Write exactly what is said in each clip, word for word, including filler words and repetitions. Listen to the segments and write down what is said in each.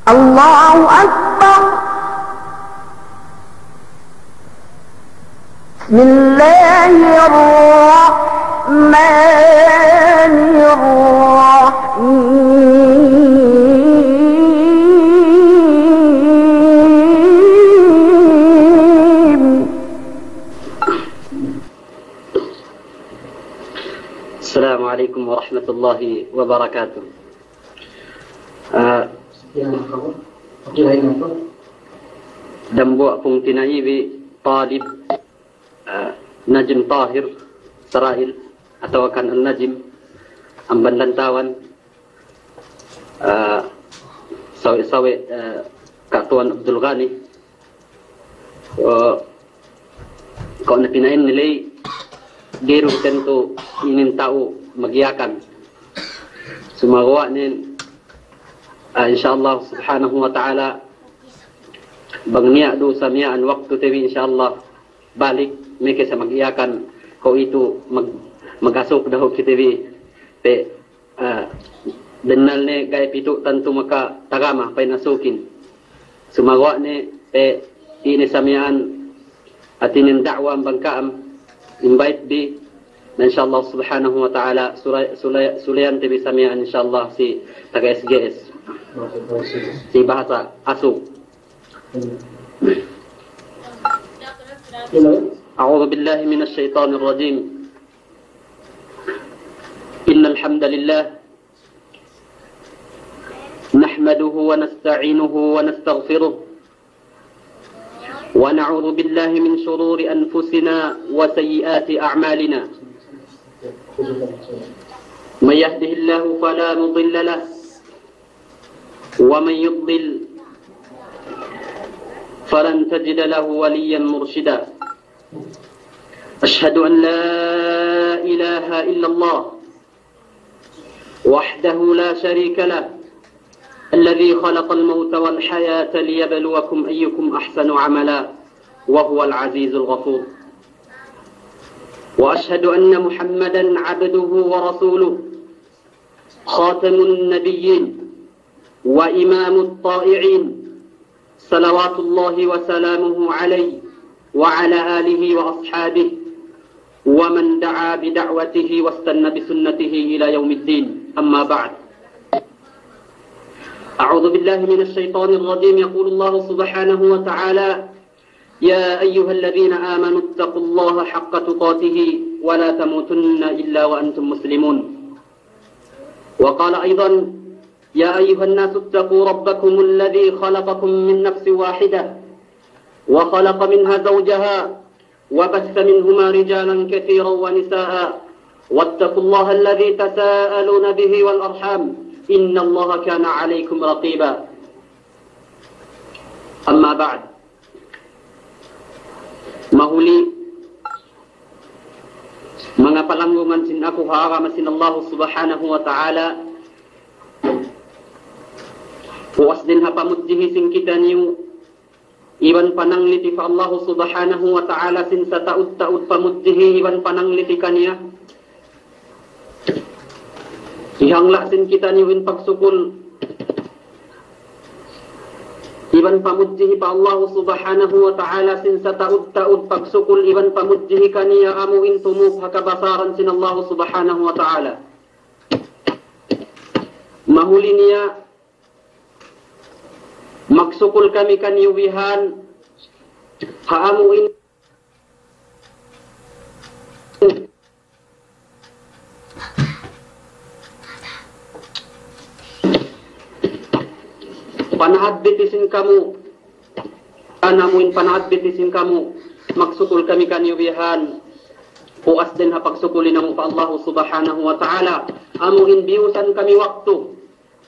الله أكبر. بسم الله الرحمن الرحيم. السلام عليكم ورحمة الله وبركاته. Ah, dambuwa' pungtina'ibi talib, ah, Najim Tahir Sarail, atawa kan Al-Najim, amban Lantawan, ah, sawe'-sawe', ah, Ka' Tuwan Abdul Ghani, ah, ko' ne pina'in niley, ga'i du tantu inin ta'u magiyakan. Sumaguwa' nen, ah, insya Allah subhanahu wa ta'ala, bang niya' du samiya'an waktu te bi, insya Allah, balik, meke sa magiyakan, ko' itu mag-, magasuk dahu' kite bi, pe, ah, bennal ne ga'i pitu' tantu makatagama pa'in asukin. Sumaguwa' ne, pe, ine samiya'an hātinen da'wa bang ka'am, invite bi, na insya Allah subhanahu wa ta'ala, sula-, sula-, suleyan te bi samiya'an insya Allah si taga S G S. Si bahasa asuk. أعوذ بالله من الشيطان الرجيم. إن الحمد لله نحمده ونستعينه ونستغفره، ونعوذ بالله من شرور أنفسنا وسيئات أعمالنا. من يهده الله فلا مضل له، ومن يضلل فلن تجد له وليا مرشدا. أشهد أن لا إله إلا الله وحده لا شريك له، الذي خلق الموت والحياة ليبلوكم أيكم أحسن عملا، وهو العزيز الغفور. وأشهد أن محمدا عبده ورسوله، خاتم النبيين وإمام الطائعين، صلوات الله وسلامه عليه وعلى آله وأصحابه ومن دعا بدعوته واستن بسنته إلى يوم الدين. أما بعد. أعوذ بالله من الشيطان الرجيم. يقول الله سبحانه وتعالى: يا أيها الذين آمنوا اتقوا الله حق تقاته ولا تموتن إلا وأنتم مسلمون. وقال أيضا: يا أيها الناس اتقوا ربكم الذي خلقكم من نفس واحدة وخلق منها زوجها وبث منهما رجالا كثيرا ونساء واتقوا الله الذي تساءلون به والأرحام إن الله كان عليكم رقيبا. أما بعد. Mahuli, manga palanggungan sin aku ha agama sin Allahu Subhanahu wa Ta'ala, puwas den ha pamudjihi sin kitaniyu, iban panangliti pa Allahu Subhanahu wa Ta'ala sin sataud-taud pamudjihi iban panangliti kaniya. Ihangla' sin kitaniyu in pagsukul iban pamudjihi pa Allahu Subhanahu wa Ta'ala sin sataud-taud pagsukul iban pamudjihi kaniya amu in tumup ha kabasaran sin Allahu Subhanahu wa Ta'ala. Mahuli niya magsukul kami kaniyu bihan ha amu in panahadbiti sin kamu, anamu in panahadbiti sin kamu, magsukul kami kaniyu bihan, puwas den ha pagsukuli namu' pa Allahu Subhanahu wa Ta'ala, amu in biyusan kami waktu,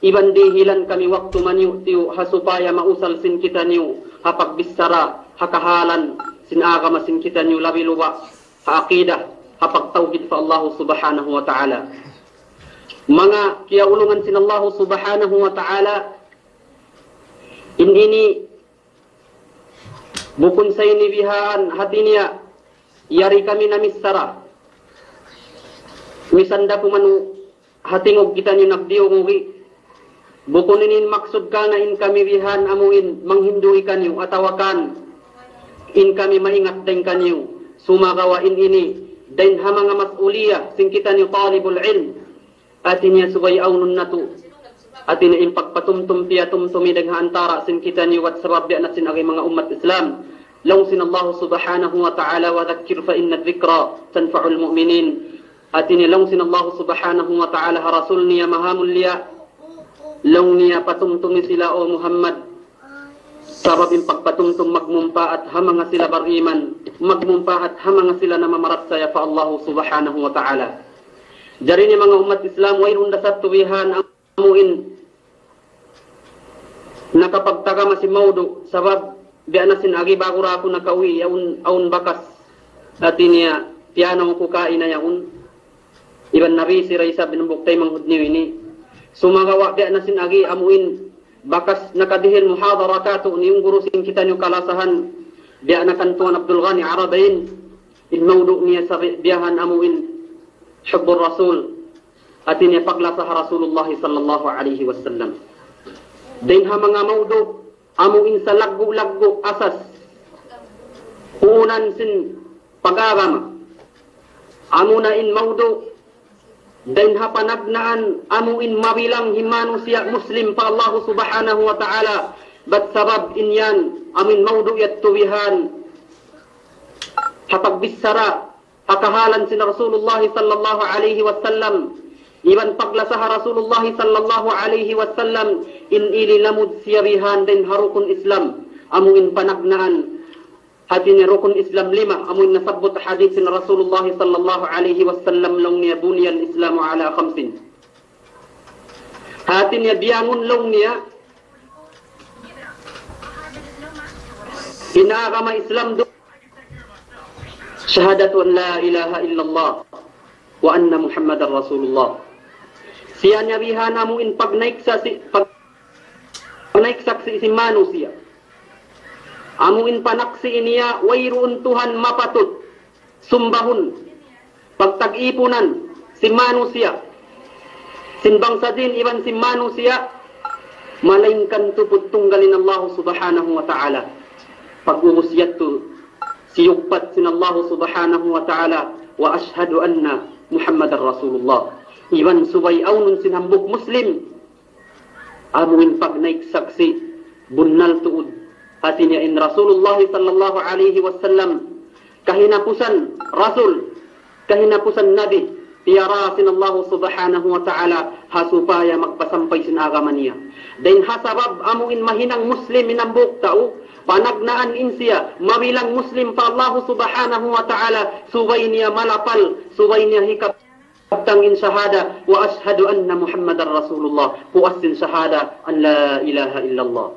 iban dihilan kami waktu maniyu'-tiyu' ha supaya mausal sin kitaniyu ha pagbissara ha kahalan sin agama sin kitaniyu labi luba' ha akida, ha pagtawhid pa Allahu Subhanahu wa Ta'ala. Manga kiyaulungan sin Allahu Subhanahu wa Ta'ala, in ini bukun sa ini bihan hati niya, yari kami namissara. Misan da kuman ha tingug kitaniyu nagdiyungug i, Bukun inin maksud kana in kami bihan amu in manghindu'i kaniyu atawa kan in kami maingat dayn kaniyu. Sumagawa' in ini dayn ha manga mas'uliya sin kitaniyu talibul ilm. Hātiniya subay awnun natu'. Hātiniya in pagpatumtum piyatumtumi dayn ha antara' sin kitaniyu bat sabab biya' na sin agi manga ummat Islam. Laung sin Allahu Subhanahu wa Ta'ala, "Wa dhakkir fa inna dhikra tanfa'ul mu'minin." Hātiniya laung sin Allahu Subhanahu wa Ta'ala ha Rasul niya mahamulliya. Laung niya patumtumi sila, o Muhammad. Sabab in pagpatumtum magmumpa'at ha manga sila bariman, magmumpa'at ha manga sila namamaratsaya pa Allahu Subhanahu wa Ta'ala. Jari ini manga ummat Islam, wayruun da sattu bihan amu in nakapagtagama sin mawdu', sabab biya' na sin agi bagu ra aku nakauwi' yaun, awn bakas. Hātiniya, piyanaw ku ka'ina yaun. Iban nabi sira isab in bukun taymanghud niyu ini. Sumagawa' biya' na sin agi amu in bakas nakadihil muhadara katu' niyu guru sin kitaniyu kalasahan. Biya' na kan Tuwan Abdul Ghani Arabain. In mawdu' niya sabi biyahan amu in hubbur Rasul. Hātiniya paglasa ha Rasulullah sallallahu alaihi wasallam. Dayn ha manga mawdu' amu in salaggu'-laggu' asas puunan sin pag-agama. Amu na in mawdu' dayn ha panagna'an amu in mabilang hi manusiya' Muslim pa Allahu Subhanahu wa Ta'ala. Bat sabab in yan amu in mawdu' yattu bihan ha pagbissara ha kahalan sin Rasulullah sallallahu alaihi wasallam. Iban paglasa ha Rasulullah sallallahu alaihi wasallam in ili lamud siya bihan dayn ha rukun Islam. Amu in panagna'an hātiniya rukun Islam lima, amu in nasabbut hadis sin Rasulullah sallallahu alaihi wasallam laung niya buniyal Islamu ala khamsin. Hātiniya biyangun laung niya in agama Islam du- Shahadatu an la ilaha illallah wa anna Muhammadar Rasulullah. Siya niya bihan amu in pagnaik saksi', pag-, pagnaik saksi' sin manusiya'. Amu in panaksi' niya wayruun Tuhan mapatut sumbahun, pagtag-ipunan sin manusiya', sin bangsa jin iban sin manusiya', malaingkan tuput tunggal in Allahu Subhanahu wa Ta'ala. Pag'ubus yattu siyugpat sin Allahu Subhanahu wa Ta'ala, "Wa ashhadu anna Muhammadar Rasulullah." Iban subay awnun sin hambuuk Muslim amu in pagnaik saksi' bunnal tuud. Hātiniya in Rasulullah sallallahu alaihi wasallam kahinapusan Rasul, kahinapusan Nabi, piyara sin Allahu Subhanahu wa Ta'ala ha supaya magpasampay sin agama niya. Dayn ha sabab amu in mahinang Muslim in hambuuk tau, panagna'an in siya mabilang Muslim pa Allahu Subhanahu wa Ta'ala, subay niya malapal, subay niya hikap- Tang in shahada, "Wa ashhadu anna Muhammadar Rasulullah." Puas sin shahada, "An la ilaha illallah."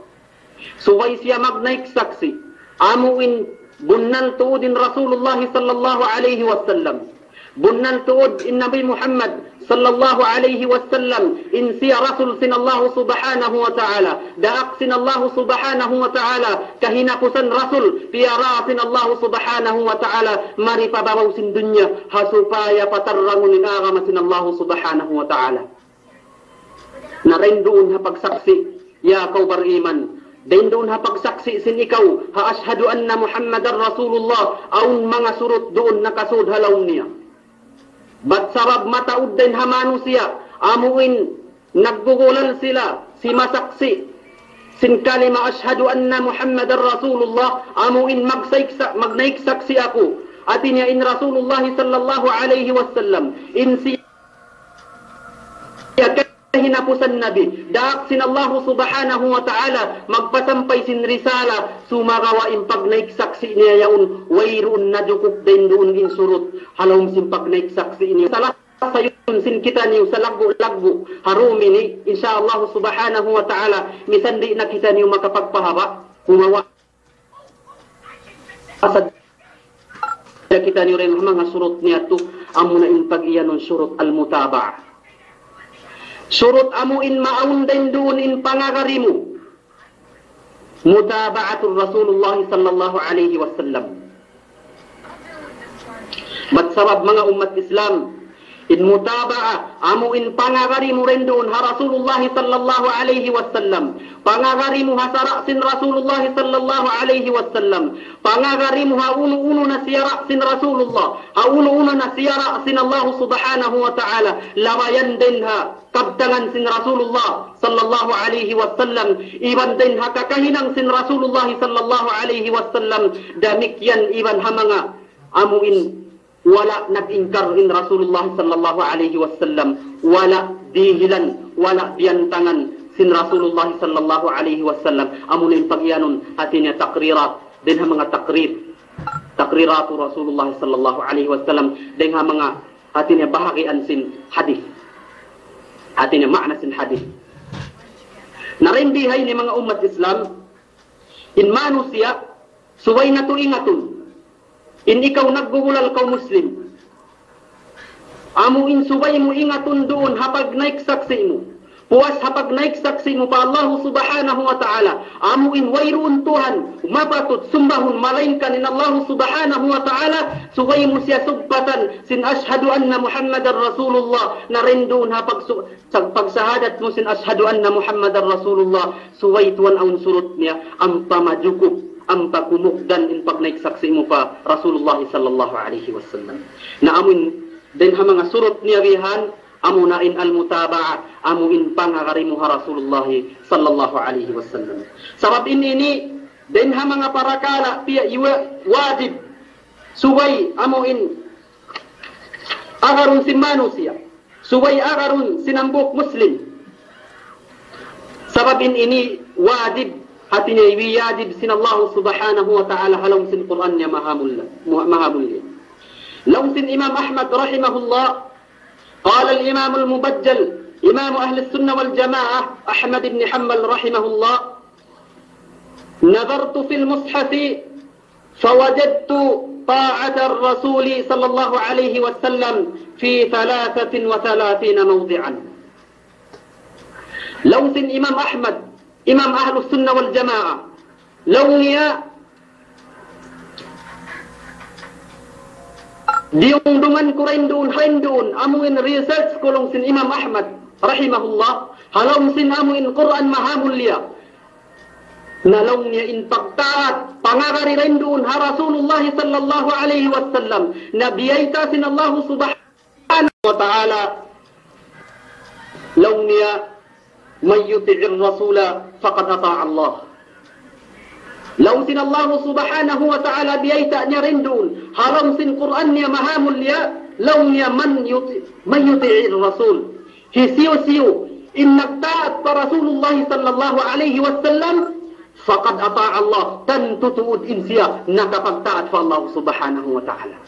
Subay siya magnaik saksi'. Amu in bunnal tuud in Rasulullah sallallahu alaihi wasallam. Bunnal tuud in Nabi Muhammad sallallahu alaihi wasallam. In siya Rasul sin Allahu Subhanahu wa Ta'ala. Da'ak sin Allahu Subhanahu wa Ta'ala, kahinapusan Rasul, piyara sin Allahu Subhanahu wa Ta'ala, mari pa babaw sin dunya, ha supaya patarrangun in agama sin Allahu Subhanahu wa Ta'ala. Na dayn duun ha pagsaksi', ya kaw bariman, dayn duun ha pagsaksi' sin ikaw, ha ashhadu anna Muhammadar Rasulullah, awn manga surut duun nakasud ha lawm niya. Bat sabab mataud dayn ha manusiya', amu in naggugulal sila, si masaksi', sin kalima ashhadu anna Muhammadar Rasulullah, amu in magsaik sa-, magnaik saksi' aku. Hātiniya in Rasulullah sallallahu alaihi wasallam, in siya kahinapusan Nabi, da'ak sin Allahu Subhanahu wa Ta'ala, magpasampay sin risala, sumagawa' in pagnaik saksi' niya yaun, wayruun najukup dayn duun in surut, ha lawm sin pagnaik saksi' niya. Salah sayun sin kitaniyu salaggu'-laggu' ha dum ini, insya Allahu Subhanahu wa Ta'ala, misan di' na kitaniyu makapagpahaba', kumawa' asad kitaniyu dayn ha manga surut niya tu, amu na in pag-iyanun surut al-mutaba'ah. Surut amu in maawn dayn duun in pangagad mu. Mutaba'atur Rasulullah sallallahu alaihi wasallam. Bat sabab manga ummat Islam, In mutaba'a, amu in pangagari mu renduun ha Rasulullah sallallahu alaihi wasallam. Pangagari mu ha sara' sin Rasulullah sallallahu alaihi wasallam. Pangagari mu ha unu-unu na siyara' sin Rasulullah, ha unu-unu na siyara' sin Allah subhanahu wa ta'ala, labayan den ha kabtangan sin Rasulullah sallallahu alaihi wasallam, iban den ha kakahinang sin Rasulullah sallallahu alaihi wasallam, damikkiyan iban ha manga amu in wala' nag-ingkar in Rasulullah sallallahu alaihi wasallam, wala' dihilan, wala' biyantangan sin Rasulullah sallallahu alaihi wasallam, amu in pagiyanun hātinen taqrirat, den ha manga taqrir, taqriratu Rasulullah sallallahu alaihi wasallam, den ha manga hātinen bahagian sin hadis. Hātinen ma'na sin hadis. Na rembi ha ini manga ummat Islam, in manusiya', subay natu' ingatun. In ikaw naggugulal kaw Muslim. Amu in subay mu ingatun duun ha pagnaik saksi' mu. Puwas ha pagnaik saksi' mu pa Allahu subhanahu wa ta'ala. Amu in wayruun Tuhan mapatut sumbahun malaingkan in Allahu subhanahu wa ta'ala. Subay mu siya sugpatan sin ashhadu anna Muhammadar Rasulullah. Na renduun ha pagsu-, sa-, pagsahadat mu sin ashhadu anna Muhammadar Rasulullah. Subay tuwan awn surut niya, ampa majukup, ampa kumugdan in pagnaik saksi' mu pa Rasulullah sallallahu alaihi wasallam. Na amu in den ha manga surut niya bihan, amu na in al-mutaba'a, amu in pangagari mu ha Rasulullah sallallahu alaihi wasallam. Sabab in ini, den ha manga parakala' piya iwa-, wajib, subay amu in agarun sin manusiya', subay agarun sin hambuuk Muslim. Sabab in ini wajib, hātinen iwiyajib sin Allahu subhanahu wa ta'ala ha lawm sin Qur'an niya mahamulliya, mu-, mahamulliya. Laung sin Imam Ahmad rahimahullah, قال الإمام المبجل، إمام أهل السنة والجماعة، أحمد بن حنبل رحمه الله، نظرت في المصحف فوجدت طاعة الرسول صلى الله عليه وسلم في ثلاثة وثلاثين موضعا. Laung sin Imam Ahmad, Imam Ahlus Sunnah wal Jamaah, laung niya, diyungdungan ku renduun, renduun, amu in research ku laung sin Imam Ahmad, rahimahullah, ha lawm sin amu in Qur'an mahamulliya. Na laung niya in pagta'at, pangagari renduun ha Rasulullah sallallahu alaihi wasallam, na biyayta' sin Allahu subhanahu wa ta'ala, laung niya, من يطع الرسول فقد أطاع الله. Laung sin Allahu subhanahu wa ta'ala biyayta' niya renduun, ha lawm sin Qur'an niya mahamulliya, laung niya, من يطع، من يطع الرسول. Hisiyu-siyu in nagta'at pa Rasulullah sallallahu alaihi wasallam, faqad ata'a Allah, tantu tuud in siya nakapagta'at pa Allah subhanahu wa ta'ala.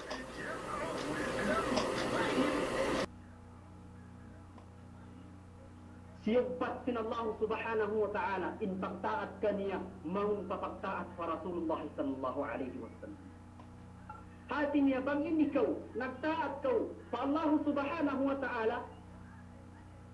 Siyugpat sin Allah subhanahu wa ta'ala in pagta'at kaniya mawn pa pagta'at pa Rasulullah sallallahu alaihi wasallam. Hāti niya bang in ikaw nagta'at kaw pa Allah subhanahu wa ta'ala,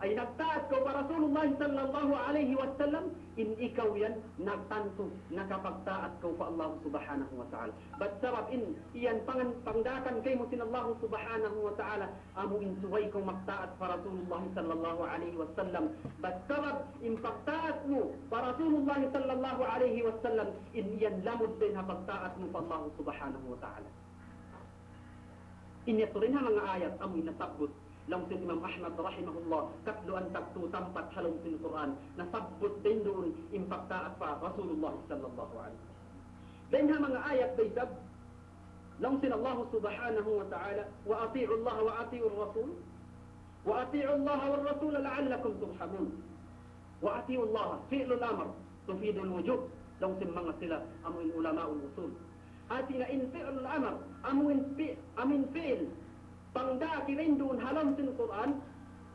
ay nagta'at kaw pa Rasulullah sallallahu alaihi wasallam, in ikaw yan nagtantu nakapagta'at kaw pa Allah subhanahu wa ta'ala. Bat sabab in iyan pangan-, pangda'akan kaymu sin Allah subhanahu wa ta'ala, amu in subay kaw magta'at pa Rasulullah sallallahu alaihi wasallam. Bat sabab in pagta'at mu pa Rasulullah sallallahu alaihi wasallam, in iyan lamud dayn ha pagta'at mu pa Allah subhanahu wa ta'ala. In yatu dayn ha manga ayat amu in nasabbut laung sin Imam Ahmad rahimahullah, katluan tagtu tampat ha lawm sin Qur'an, nasabbut dayn duun in pagta'at pa Rasulullah sallallahu alaihi wasallam. Dayn ha manga ayat da isab, laung sin Allah subhanahu wa ta'ala, وأطيعوا الله وأطيعوا الرسول، وأطيعوا الله والرسول لعلكم ترحمون. وأطيعوا الله، فعل الأمر تفيد الوجوب. Laung sin manga sila amu in ulama'ul usul. Hāti niya in fi'lul amr, amu in fi-, amu in fi'il pangda'ak duun ha lawm sin Qur'an,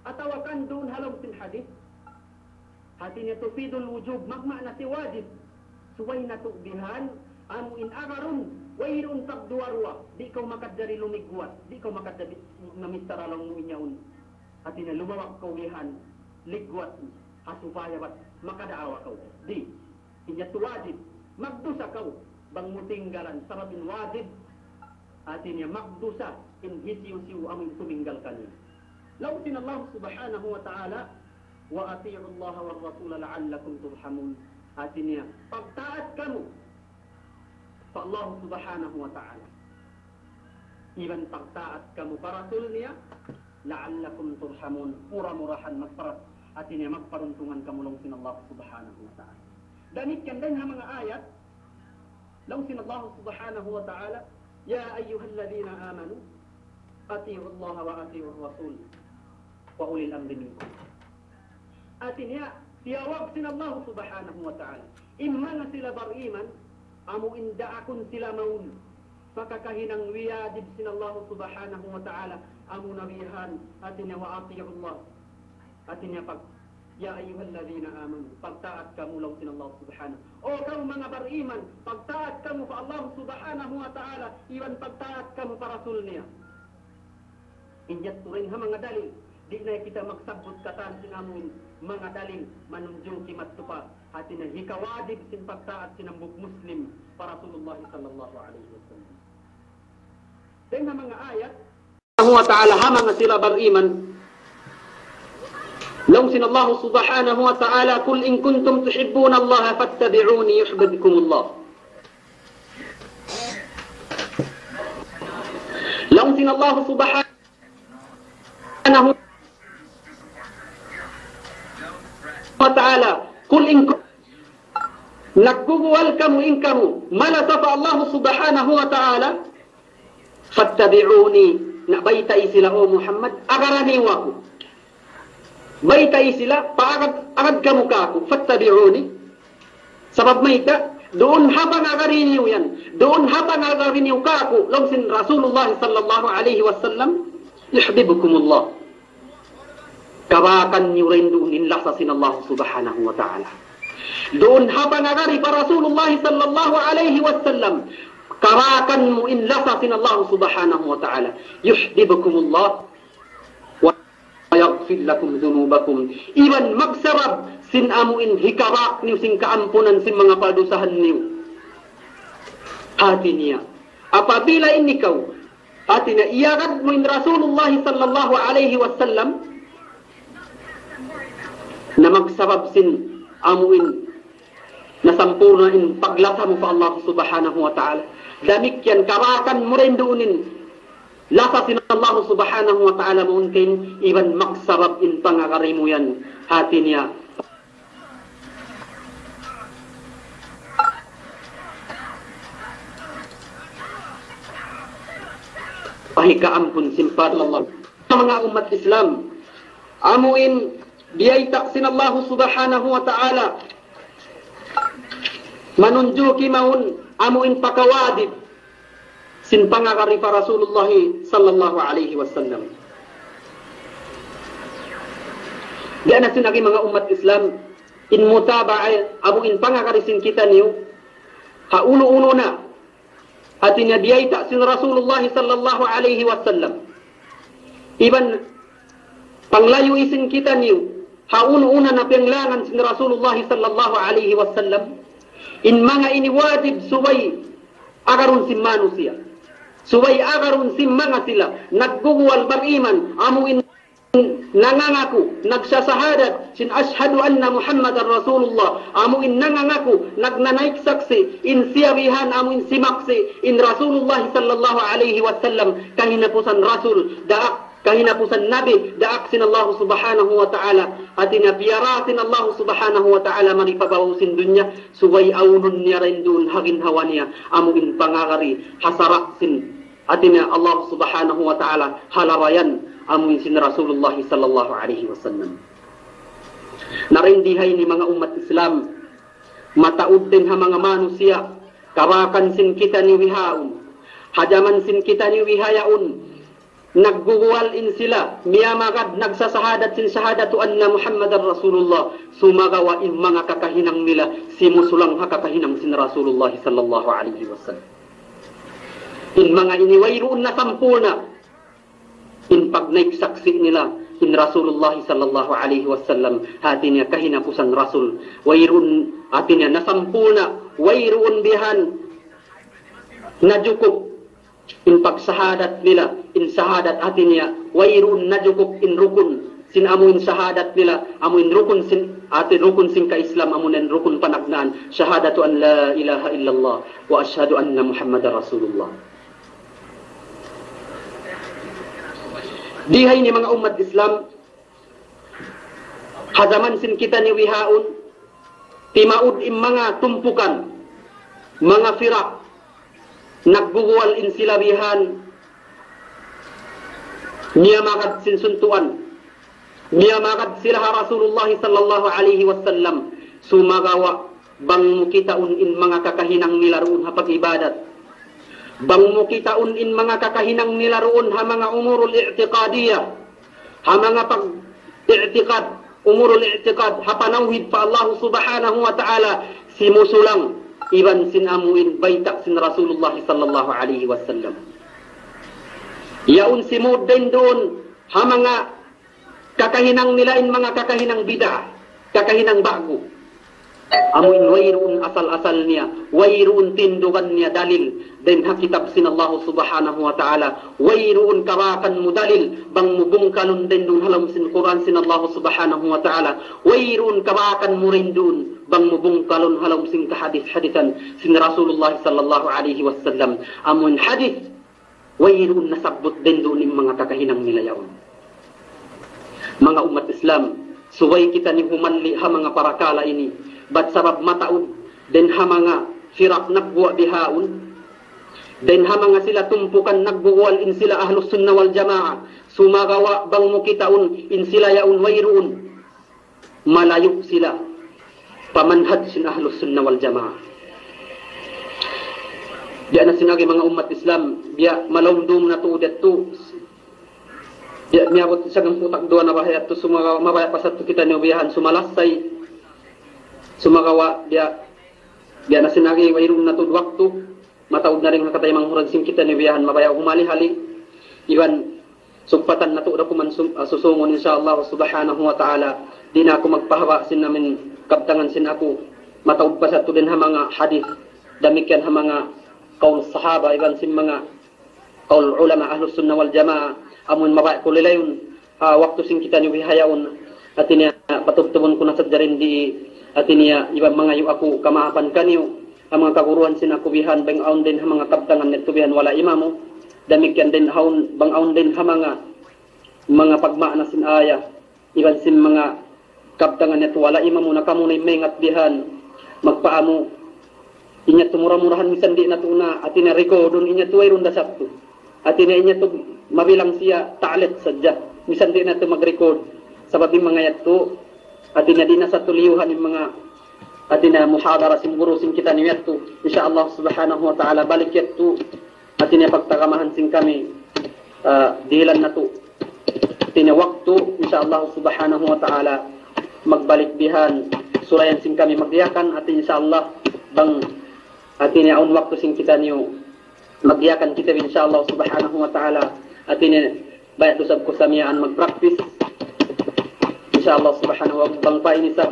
atawa kan duun ha lawm sin hadith. Hāti niya tufidul wujub, magma'na si wajib. Subay natu' bihan, amu in agarun, wayruun pagduwa-ruwa, di' kaw makajari lumigwat, di' kaw makajari mamissara laung mu in yaun. Hāti niya lumawag kaw bihan, ligwat, ha supaya bat makada'awa kaw. Di', in yatu wajib, magdusa kaw, bang mu tinggalan, sabab in wajib, hāti niya magdusa, in hisiyu-siyu amu in tuminggal kaniya. Laung sin Allah Subhanahu wa Ta'ala, "Wa ati'ullaha war rasula la'allakum turhamun." Hāti niya, pagta'at kamu pa Allah Subhanahu wa Ta'ala. Iban pagta'at kamu pa Rasul niya, "la'allakum turhamun." Mura-murahan magpara-, hāti niya magparuntungan kamu laung sin Allah Subhanahu wa Ta'ala. Damikkiyan dayn ha manga ayat, laung sin Allah Subhanahu wa Ta'ala, "Ya ayyuhalladhina amanu, ati'ullaha wa ati'ur rasul, wa ulil amri minkum." Hāti niya, tiyawag sin Allah Subhanahu wa Ta'ala in manga sila bariman, amu in da'akun sila mawn, pakakahinang wiyajib sin Allah Subhanahu wa Ta'ala, amu na bihan, hāti niya, "Wa ati'ullah." Hāti niya pag, "Ya ayyuhalladhina amanu," pagta'at kamu laung sin Allah Subhanahu. O kamu manga bariman, pagta'at kamu pa Allah Subhanahu wa Ta'ala, iban pagta'at kamu pa Rasul niya. In yadtu dayn ha manga dalil, di' na kita magsabbut katan sin amu in manga dalil manunjuki mattu pa, hāti niya hikawajib sin pagta'at sin hambuuk Muslim pa Rasulullah sallallahu alayhi wasallam. Dayn ha manga ayat, Subhanahu wa Ta'ala, ha manga sila bariman. Laung sin Allah Subhanahu wa Ta'ala, "Qul in kuntum tuhibbunallaha fattabi'uni yuhbibkumullah." Laung sin Allah Subhanahu wa Ta'ala, "Qul in kun-," nagguguwal kamu in kamu malasa pa Allah Subhanahu wa Ta'ala, "fattabi'uni," na baytai sila, o Muhammad, agaraniyu aku. Baytai sila, pa'agad, agad kamu kāku', "fattabi'uni." Sabab mayta', duun ha pangagariniyu yan, duun ha pangagariniyu kāku', laung sin Rasulullah sallallahu alayhi wasallam, "yuhbibkumullah." Kabakan niyu dayn duun in lasa sin Allah Subhanahu wa Ta'ala. Duun ha pangagari pa Rasulullah sallallahu alayhi wasallam, kabakan mu in lasa sin Allah Subhanahu wa Ta'ala. "Yuhbibkumullah wa yaghfir lakum dhunubakum." Iban magsabab sin amu in hikabak niyu sin kaampunan sin manga padusahan niyu. Hāti niya, apabila in ikaw, hāti niya, iyagad mu in Rasulullah sallallahu alayhi wasallam, na magsabab sin amu in nasampurna' in paglasa mu pa Allah Subhanahu wa Ta'ala. Damikkiyan kabakan mu dayn duun in lasa sin Allah Subhanahu wa Ta'ala mawn kaymu, iban magsabab in pangagari mu yan, hāti niya, pahikaampun sin Allah. Manga ummat Islam, amu in biyayta' sin Allah Subhanahu wa Ta'ala manunjuki mawn amu in pakawajib sin pangagari pa Rasulullah sallallahu alayhi wasallam. Dayn ha sin agi manga ummat Islam, in mutaba'a amu in pangagari sin kitaniyu, ha unu-unu na, hāti niya biyayta' sin Rasulullah sallallahu alayhi wasallam. Iban panglayu'i sin kitaniyu, ha unu-unu na piyanglangan sin Rasulullah sallallahu alayhi wasallam. In manga ini wajib subay agarun sin manusiya'. Subay agarun sin manga sila nagguguwal bariman, amu in nangangaku, nagsasahadat sin ashhadu anna Muhammadan Rasulullah, amu in nangangaku, nagnanaik saksi', in siya bihan amu in simaksi', in Rasulullah sallallahu alayhi wasallam kahinapusan Rasul, da'ak kahinapusan Nabi, da'ak sin Allah Subhanahu wa Ta'ala, hāti niya piyara sin Allah Subhanahu wa Ta'ala mari pa babaw sin dunya, subay awnun niya dayn duun ha ginhawa niya amu in pangagari ha sara' sin, hāti niya, Allah Subhanahu wa Ta'ala, ha labayan amu in sin Rasulullah sallallahu alayhi wasallam. Na dayn di ha ini manga ummat Islam, mataud dayn ha manga manusiya', kabakan sin kitaniyu bihaun, ha jaman sin kitaniyu bihayaun, nagguguwal in sila, miyamagad nagsasahadat sin shahadatu anna Muhammadan Rasulullah, sumagawa' in manga kakahinang nila, simusulang ha kakahinang sin Rasulullah sallallahu alayhi wasallam. In manga ini wayruun nasampurna' in pagnaik saksi' nila in Rasulullah sallallahu alayhi wasallam, hāti niya kahinapusan Rasul. Wayruun, hāti niya nasampurna', wayruun bihan najukup in pagsahadat nila in shahadat, hāti niya, wayruun najukup in rukun sin amu in shahadat nila, amu in rukun sin, hāti rukun sin ka-Islam, amu in rukun panagna'an, shahadatu an la ilaha illallah wa ashhadu anna Muhammadar Rasulullah. Diha ini manga ummat Islam, ha jaman sin kitaniyu bihaun, timaud in manga tumpukan, manga firak, nagguguwal in sila bihan, miyamagad sin suntu'an, miyamagad sila ha Rasulullah sallallahu alaihi wasallam, sumagawa' bang mu kitaun in manga kakahinang nila duun ha pag-ibadat, bang mu kitaun in manga kakahinang nila duun ha manga umurul i'tiqadiyah, ha manga pag-i'tiqad, umurul i'tiqad, ha panawhid pa Allah Subhanahu wa Ta'ala, simusulang iban sin amu in bayta' sin Rasulullah sallallahu alaihi wasallam. Yaun simud dayn duun ha manga kakahinang nila in manga kakahinang bid'ah, kakahinang ba'gu. Amu in wayruun asal-asal niya, wayruun tindugan niya dalil dayn ha kitab sin Allah Subhanahu wa Ta'ala, wayruun kabakan mu dalil bang mu bungkalun dayn duun ha lawm sin Qur'an sin Allah Subhanahu wa Ta'ala, wayruun kabakan mu dayn duun bang mu bungkalun ha lawm sin kahadis-hadisan sin Rasulullah sallallahu alaihi wasallam. Amu in hadis, wayruun nasabbut dayn duun in manga kakahinang nila yaun. Manga ummat Islam, subay kitaniyu humalli' ha manga parakala' ini, bat sabab mataud dayn ha manga firak nagguwa' bihaun, dayn ha manga sila tumpukan nagguguwal in sila Ahlus Sunnah wal Jama'ah, sumagawa' bang mu kitaun in sila yaun wayruun malayu' sila pa manhaj sin Ahlus Sunnah wal Jama'ah. Biya' na sinagi manga ummat Islam, biya' malawm dum na tu'u diyatu', biya' miyabut sanggampū' tagduwa na baha' yatu', sumagawa' mabaya' pa sattu kitaniyu bihan sumalasay. Sumagawa' biya', biya' na sinagi wayruun na tu'u waktu, mataud na dayn ha kataymanghuran sin kitaniyu bihan, mabaya' humali-hali. Iban sugpatan natu' da kuman sum-, ah, susungun, insya Allah subhanahu wa ta'ala. Di' na aku magpahaba' sin amin kabtangan sin aku. Mataud pa sattu dayn ha manga hadis, damikkiyan ha manga kaul sahaba, iban sin manga kaul ulama Ahlus Sunnah wal Jama'ah, amun mabaya' ku lilayun ha waktu sin kitaniyu bihaun, hāti niya patubtubun ku na sadja dayn di, hāti niya iban mangayu' aku kamaapan kaniyu, ha manga kaguruhan sin aku bihan, bang awn dayn ha manga kabtangan ne tu bihan wala' imamu, damikkiyan dayn awn, bang awn dayn ha manga, manga pagma'na sin ayat, iban sin manga kabtangan ne tu wala' imamu, na kamu ne maingat bihan, magpa'amu, inya tu mura-murahan misan di' na tu na, hāti niya rekodun, inya tu wayruun da sattu. Hāti niya inya tu mabilang siya ta'liq sadja. Misan di' na tu magrekod. Sabab in manga yatu', hāti niya di' na sattu liyuhan in manga, hāti niya muhadara sin guru sin kitaniyu yatu'. Insya Allah subhanahu wa ta'ala balik yatu'. Hāti niya pagtagamahan sin kami, ah, dihilan natu'. Hāti niya waktu, insya Allah subhanahu wa ta'ala, magbalik bihan, sulayan sin kami magdiyakan, hāti insya Allah, bang, hāti niya awn waktu sin kitaniyu, magdiyakan kite bi, insya Allah subhanahu wa ta'ala, hāti niya, baya' du sab ku samiya'an magpraktis. Insya Allah subhanahu wa, bang pa'in isab,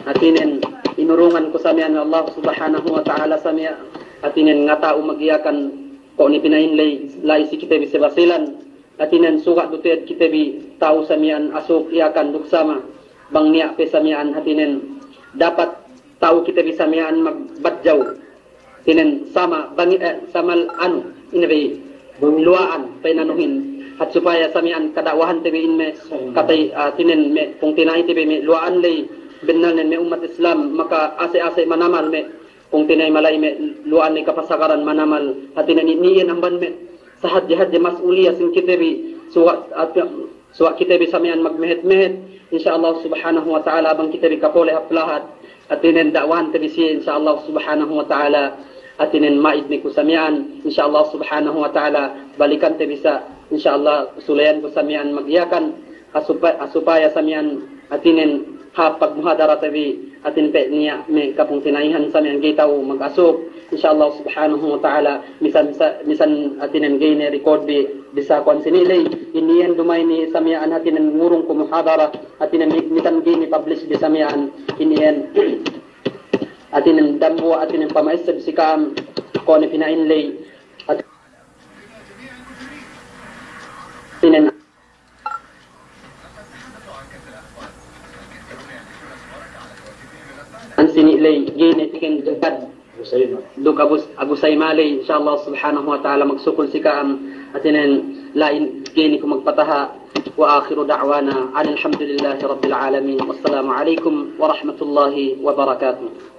hāti niya, inurungan ku samiya'an Allah subhanahu wa ta'ala samiya', hāti niya, ngata'u magdiyakan, ko' ni pina'in ley, la'i si kite bi si Basilan, hāti niya suga' du te'ed kite bi ta'u samiya'an asuk iyakan duk sama, bang niya' pe samiya'an hāti niya dapat ta'u kite bi samiya'an magbadjaw. Hāti niya sama, bang, eh, samal anu, ine bi luwa'an, pa'in anuhin. Hat supaya samiya'an kada'wahan te bi in me' katay, ah, hāti niya me' pungtina'i te bi me' luwa'an ley, bennal niya me' ummat Islam, maka ase'-ase' manamal me' pungtina'i mala'i me' luwa'an ley kapasagaran manamal, hāti niya ni, ni iyan amban me' sahadje-hadje mas'uliya sin kite bi, suwa', suwa' kite bi samiya'an magmehet-mehet, insya Allah subhanahu wa ta'ala bang kite bi kapole' hap lahat, hāti niya da'wahan te bi siye, insya Allah subhanahu wa ta'ala, hāti niya ma'id ne ku samiya'an, insya Allah subhanahu wa ta'ala, balikan te bi sa, insya Allah sulayan ku samiya'an magdiyakan, asupa-, asupaya samiya'an hāti niya hap pagmuhadara te bi, hāti niya pe niya' me' kapungtina'ihan samiya'an ga'i ta'u mag-asuk. Insya Allah subhanahu wa ta'ala, misan sa-, misan hāti niya ga'i ne record bi, bisa kuwan sini ley. Iniyan duma'in samiya'an hāti niya ngurung ku muhadara, hāti niya mi-, misan ga'i ne publish bi samiya'an. Iniyan hāti niya dambuwa' hāti niya pama'esseb si ka'am, ko' ne pina'in ley. Hāti Ley, ga'i ne tiken jakad. Duk Abu, Abu Saymali, insha Allah subhanahu wa ta'ala, magsukul si ka'am, hātinen la'in ga'i ne ku magpataha'. Wa akhiru da'wana anil hamdulillahi rabbil alamin. Wassalamu alaikum warahmatullahi wabarakatuh.